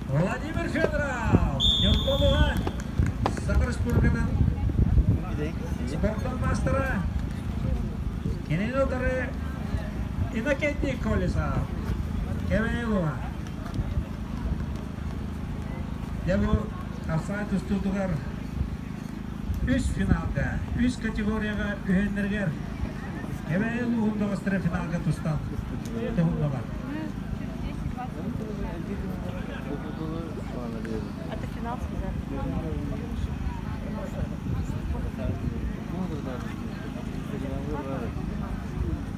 Владимир Федоров, Ньурбалыга Саха Республикатын спортун маастара, кинини утары Иннокентий Колесов, Кэбээйи Дьэ бу Хапсаҕай тустуутугар үс финалга, үс категорияҕа үһүөннэригэр Кэбээйи улууһун бөҕөстөрө финалга тустан туһуннулар. Это финал сказали.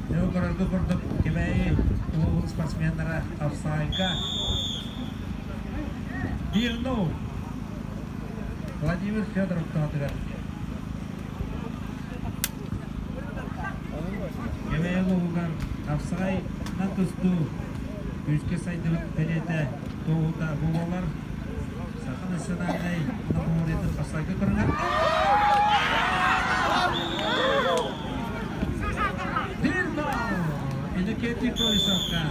Дьэ көрөргө курдук Кэбээйи улууһун спортсменнара офсайка Бирнов Владимир Федоров туһатыгар Кэбээйи улууһугар хапсаҕайынан тустуу күүскэ сайдыбыт бэлиэтэ туоһута бу буолар. Саха национальнай многоборьетын хапсаҕайга көрүҥэр Биир балл Иннокентий Колесовка.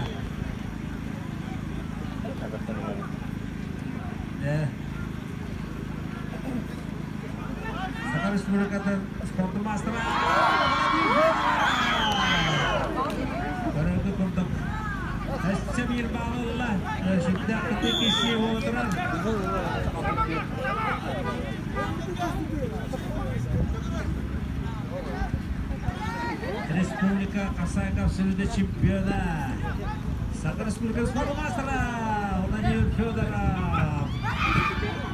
Саха Республикатын спордун маастара Көрөргө курдук өссө биир баалы ылла. Сүрдээх кытыы киирсии буола турар. Республика Касайков сүрүнэ чемпиона. Саха Республикатын спордун маастара Владимир Федоров.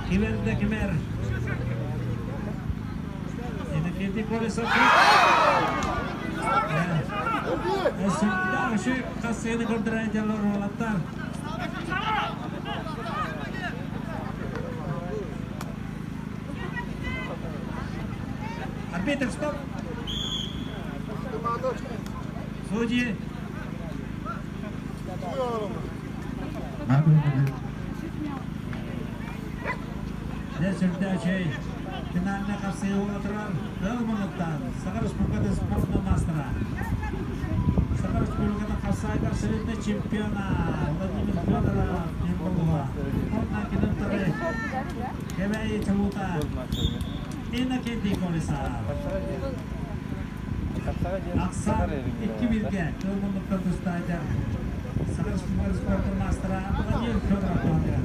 Кимэр да кимэр. Иннокентий Колесов. Сүрдээх үчүгэй хас сыаны көрдөрөн дьаллар уолаттар. Арбитр, стоп! Судьи! Дьэ сүрдээх үчүгэй финальнай хапсыһыы буола турар. Ыал муннуктаан Саха Республикатын спортун маастара, Саха Республикатын хапсаҕайдар сүрүннэ чемпиона Владимир Федоров Ньурбалуга уонна кини утары Кэбээйи чулуута Иннокентий Колесов. Ахсаан икки билгэ ыал муннуктан тустааччы Саха Республикатын спортун маастара Владимир Федоров туһатыгар.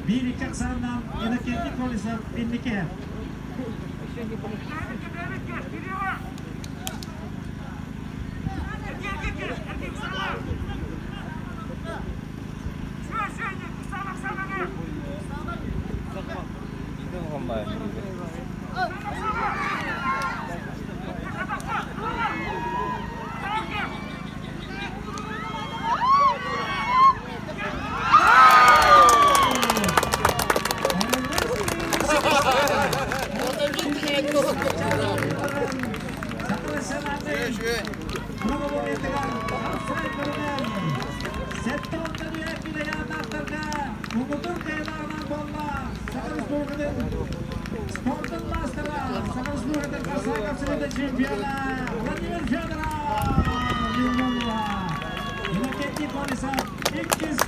Биир икки ахсааннаан Иннокентий Колесов инники. Муҥутуур кыайыылааҕынан буолла Саха Республикатын спортун маастара, Саха Республикатын Хасааков сирин чемпиона Владимир Федоров! Иннокентий Колесов иккис.